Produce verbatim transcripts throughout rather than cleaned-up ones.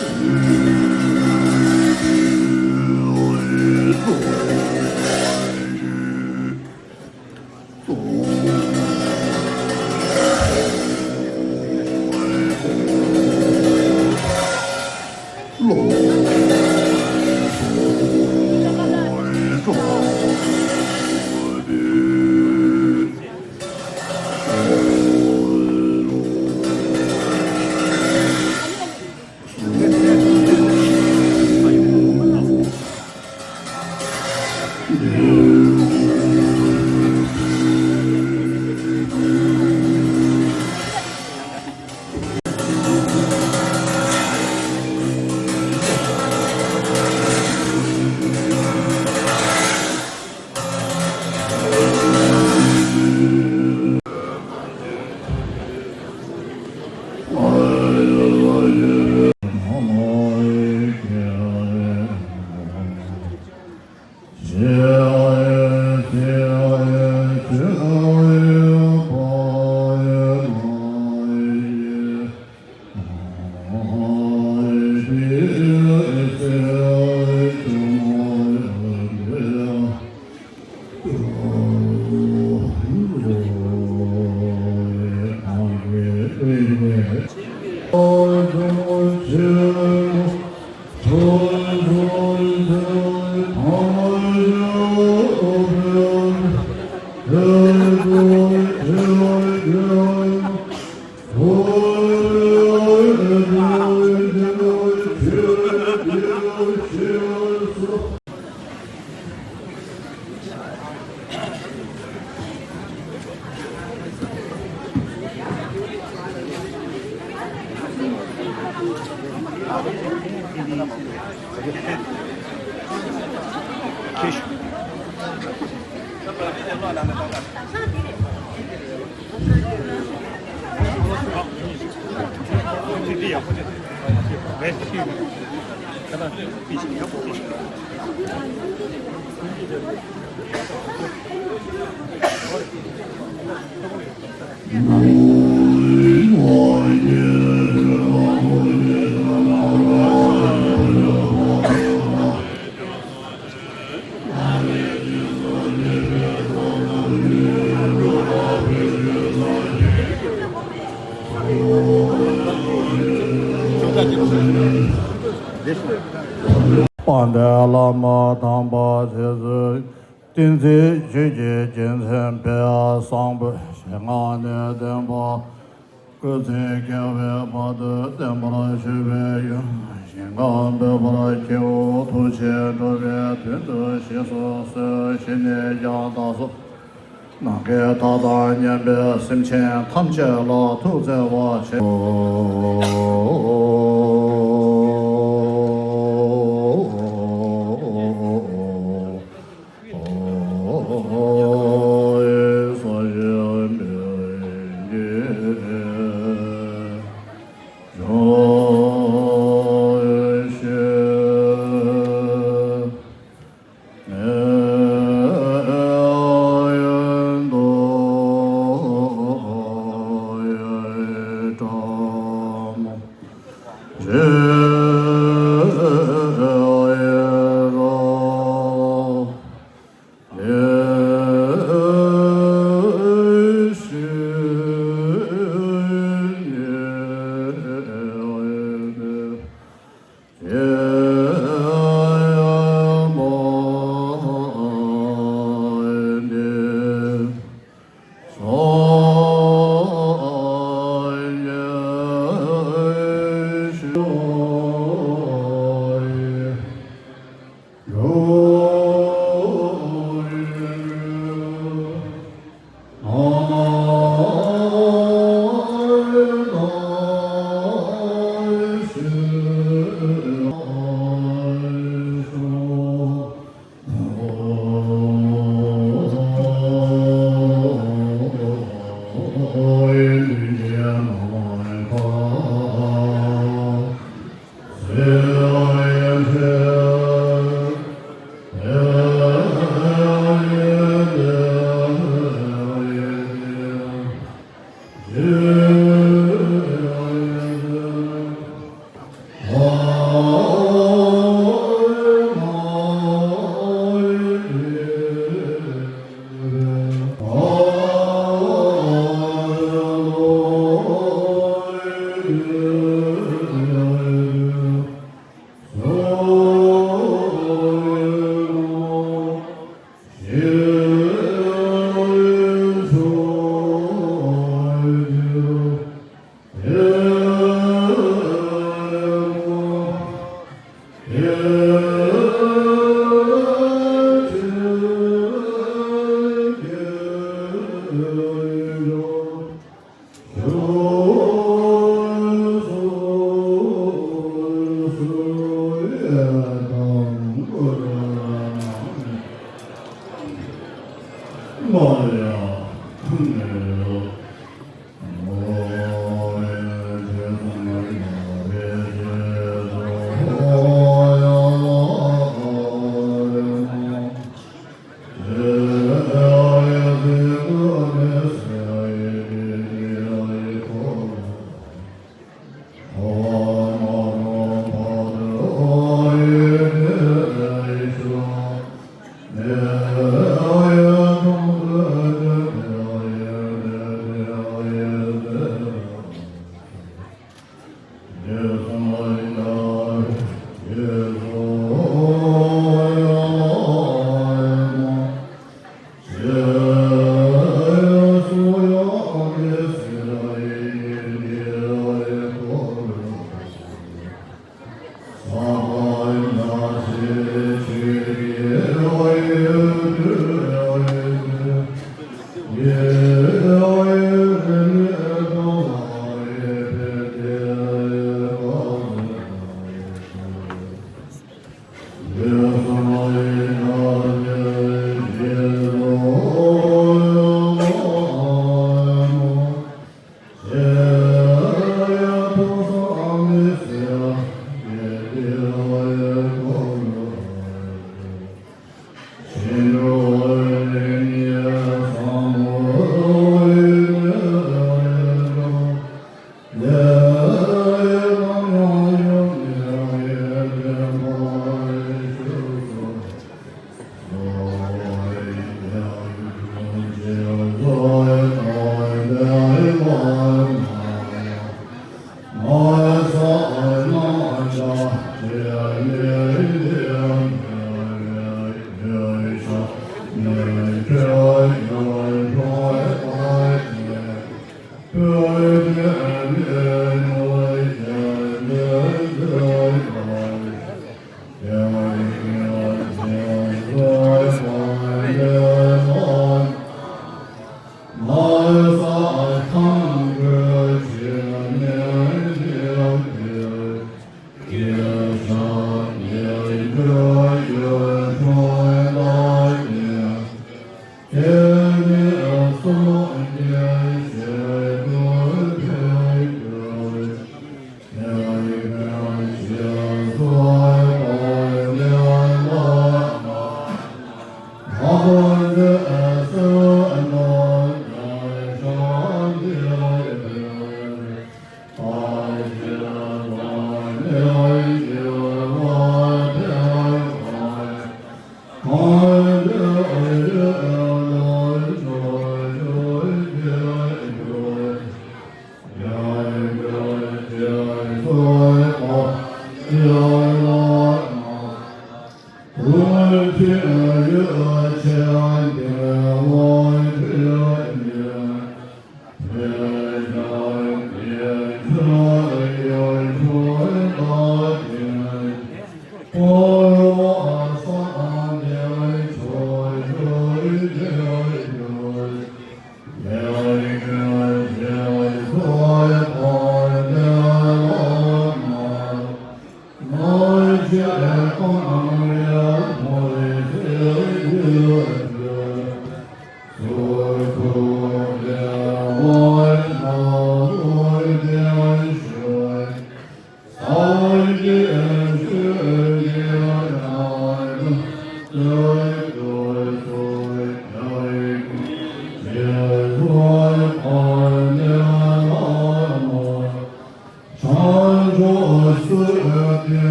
དཔལ་ལྡན་བླ་མ་དམ་པ་རྗེ་བཙུན་བསྟན་འཛིན་ཆོས་ཀྱི་རྒྱལ་མཚན་དཔལ་བཟང་པོའི་ཞལ་སྔ་ནས་བསྟན་པ་སྐུ་ཚེ་བསྐལ་པའི་བར་དུ་བརྟན་པར་བཞུགས་པའི་ཡུམ་ཞིང་ཁམས་བོད་པར་སྐྱེ་བོ་ཐུགས་རྗེས་འགྲོ་བའི་དོན་དུ་གཤེགས་སུ་གསོལ། ཞི་གནས་ཀྱང་དག་སོ། ནམ་མཁའི་མཐའ་དང་མཉམ་པའི་སེམས་ཅན་ཐམས་ཅད་ལ་ཐུགས་བརྩེ་བ་ཆེ།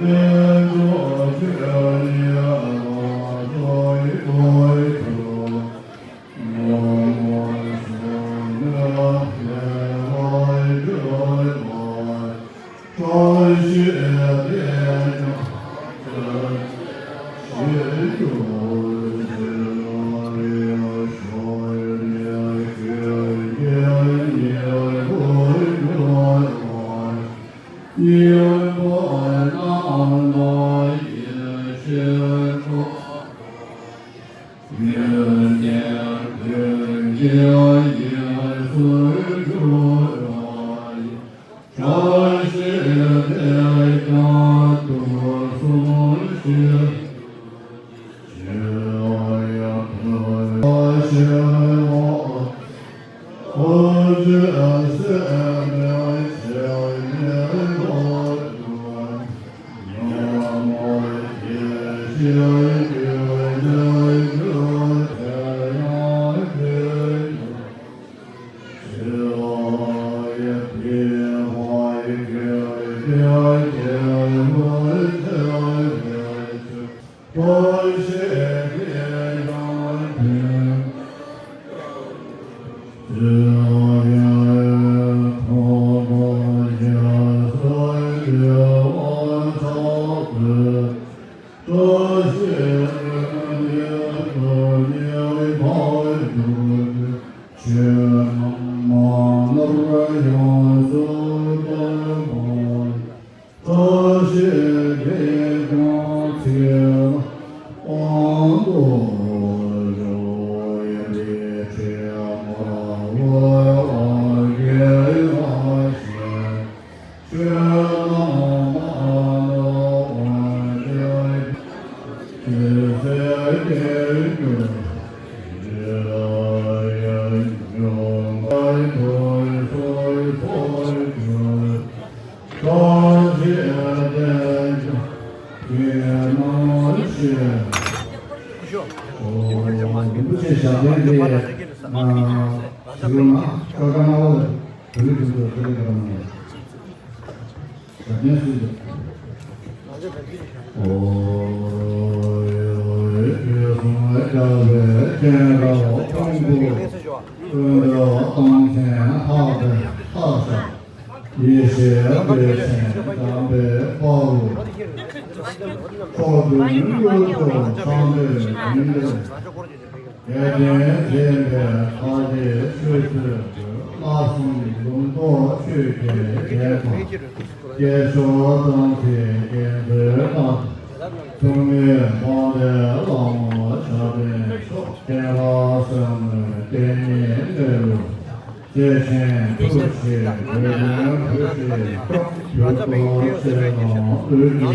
རིན་པོ་ཆེ་ཞབས་བརྟན་དེ། ཨ། ཞུ་ན་ཀ་ཀ་ན་བ་ལ་བོད་ཀྱི་དུས་ཚོད་ཁ་ལེ་ཁ་ལ་མ་ཡོད། ཞབས་བརྟན་སུས་འདུག་ཡེ་ཤེས་པའི་སེམས་དམ་པའི་དཔའ་བོ། མཆོག་ཏུ་བསྔོ་ཐོབ་ཚངས་པའི་མགོན་པོ། རྒྱལ་ཆེན་མཁྱེན་པའི་ཐར་པའི་ཆོས་སྲིད་པ། བསླབ་གསུམ་ལུང་རྟོགས་ཆོས་ཀྱི་རྒྱལ་པོ། སྐྱེས་མཆོག་སྟོང་གསལ་མཁྱེན་བརྩེའི་རྟགས། ཐུགས་ཉིད་འཕགས་པའི་ལྷ་མོ་ཞབས་པད་མཆོག་གདན་ལ་སོན་མོའི་གདན་ཉིད་ལས་ལུས། བརྩེ་ཆེན་ཐུགས་རྗེ་འོད་ལྡན་བུ་ཁྲིད་སྐྱོབ། གྱུར་ཏོ་ཆེ་ལོང་འོད་ཀྱི་སྤྲུལ་པ།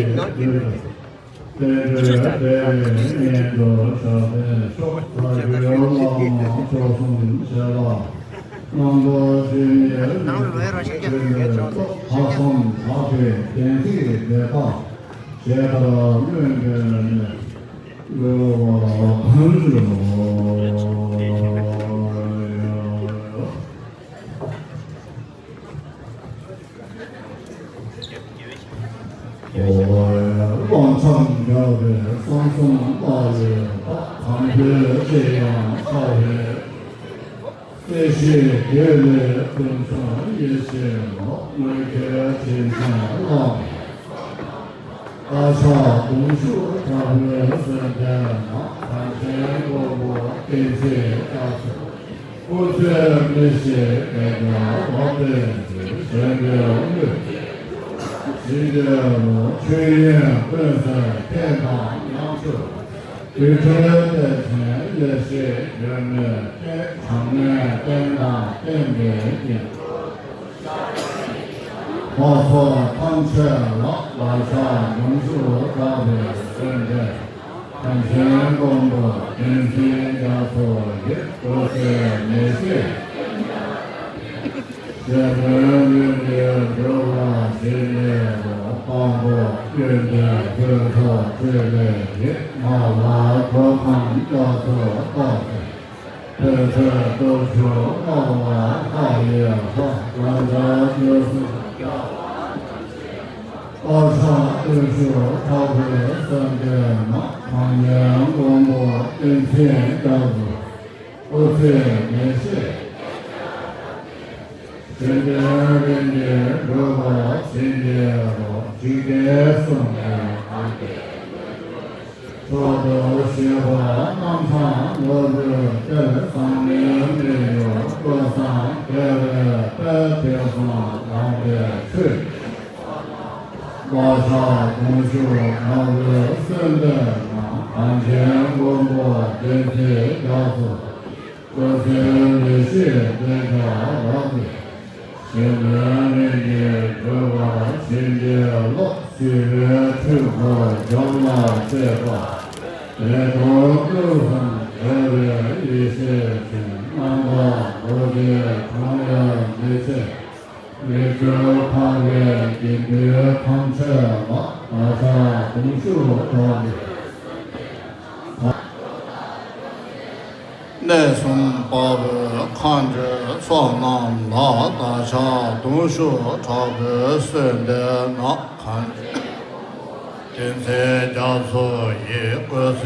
བསྟན་འགྲོའི་བདེ་བའི་གཉེན་པོ་ཞབས་པད་མཆོག་ལྷ་རྒྱལ་བླ་མ་མཆོག་གསུམ་ཞལ་ལ། རྣམ་རྟོག་སྤྲིན་མེད་ལུས་ཀྱི་སྤྲིན་པའི་ཚོགས། ལྷག་བསམ་དག་པའི་གདན་ཚིགས་བདེ་ཐང་། ཞལ་དཀར་སྨོན་པའི་གནས། གློ་བ་གང་འཇོམས། ལོ་མཚམས་འགག་པའི་གསང་གསུམ་ལྷ་ཡི་བདག་གང་འདུལ་ཅིར་ཡང་ཕྱག་འཚལ། སྲིད་ཞིའི་རྒྱུད་ལས་ཀུན་འབྱུང་ཡེ་ཤེས་ལ། དངོས་འགལ་བྱེད་མཚན་བླ་མེད་ཕྱག་འཚལ། རྟ་ཕྱག་གདུང་ཤུགས་དྲག་པོས་གསོལ་འདེབས་ན། གངས་ཅན་མགོན་པོ་བསྟན་འཛིན་རྒྱ་མཚོ། སྐུ་ཚེ་མི་ཤིགས་བདེ་འབྱུང་ལོ་ལྟར་བཞུགས། གཞན་དོན་དངོས་ཞི་བདེ་ལ། ཆོས་དབྱིངས་ཀུན་གསལ་མཁྱེན་དང་ཉམས་སུ། རྡུལ་ཕྲན་བདེ་ཆེན་ཡེ་ཤེས་སྒྲོན་མེ་སྟེ། དྲང་ངེས་བསྟན་དང་བསྟན་པའི་དཀྱིལ། འཕགས་ཚོགས་ཐམས་ཅད་ལ། བདག་ཅག་གདུང་ཤུགས་དྲག་པོས་གསོལ་འདེབས། གངས་ཅན་མགོན་པོ་བསྟན་འཛིན་རྒྱ་མཚོ་ཡི། སྐུ་ཚེ་མི་ཤིགས། གཞན་དོན་དངོས་འདིར་འགྲུབ་པར་བྱིན་གྱིས་རློབས། དཔང་པོ་ཀུན་འདུས་ཕུན་ཚོགས་སྤྲུལ་པའི་ཡུལ། མ་ལགས་གོ་འཕང་རྒྱ་མཚོ་རྟོགས་པའི། ཕན་ཚུན་སྟོབས་ཤུགས་བསྔགས་པ་ལྷ་ཡི་ལྷ། ལན་ཆགས་སྐྱོ་གསུམ་རྒྱལ་བ། རྟ་ཕྱག་གདུང་ཤུགས་དྲག་པོས་གསོལ་འདེབས་ན། གངས་ཅན་མགོན་པོ་བསྟན་འཛིན་རྒྱ་མཚོ། སྐུ་ཚེ་མི་ཤིགས། གཞན་དོན་དངོས་འདིར་འགྲུབ་པར་བྱིན་གྱིས་རློབས། འཇིག་རྟེན་གསུམ་གྱི་གང་དེ། མཆོག་ཏུ་གཤེགས་པ་རྣམ་གྲངས་ནོར་བུའི་གཏེར། བསམ་ཡས་མི་གཡོ་སྤྲོ་བསམ་བདེ་བའི་དཔལ། དེང་སང་དམ་པའི་ཆོས་ཀྱི་བདག་ཅག་གདུང་ཤུགས་དྲག་པོས་གསོལ་འདེབས་ན། གངས་ཅན་མགོན་པོ་བསྟན་འཛིན་རྒྱ་མཚོ། སྐུ་ཚེ་མི་ཤིགས་བདེ་འབྱུང་ལོ་ལྟར། གཞན་དོན་དངོས་འདིར་འགྲུབ་པར་བྱིན་གྱིས་རློབས། ཞི་བའི་འཁྲུལ་འཁོར་འཇོམས་ལ་མཛད་པ། བདེ་སྟོང་ཀུན་བཟང་རྒྱལ་བའི་ཡེ་ཤེས་ཅན། རྣམ་དག་རྡོ་རྗེ་གྲངས་དབྱེར་མི་ཕྱེད། མི་འཁྲུལ་འཕགས་པའི་དགེ་འདུན་ཐམས་ཅད་ལ། བདག་ཅག་གདུང་ཤུགས་དྲག་པོས། གནས་གསུམ་དཔའ་བོས་མཁའ་འགྲོའི་ཚོགས་རྣམས་ལ། བདག་ཅག་གདུང་ཤུགས་དྲག་པོས་གསོལ་འདེབས་ན། གངས་ཅན་བསྟན་འཛིན་རྒྱ་མཚོ་ཡི། སྐུ་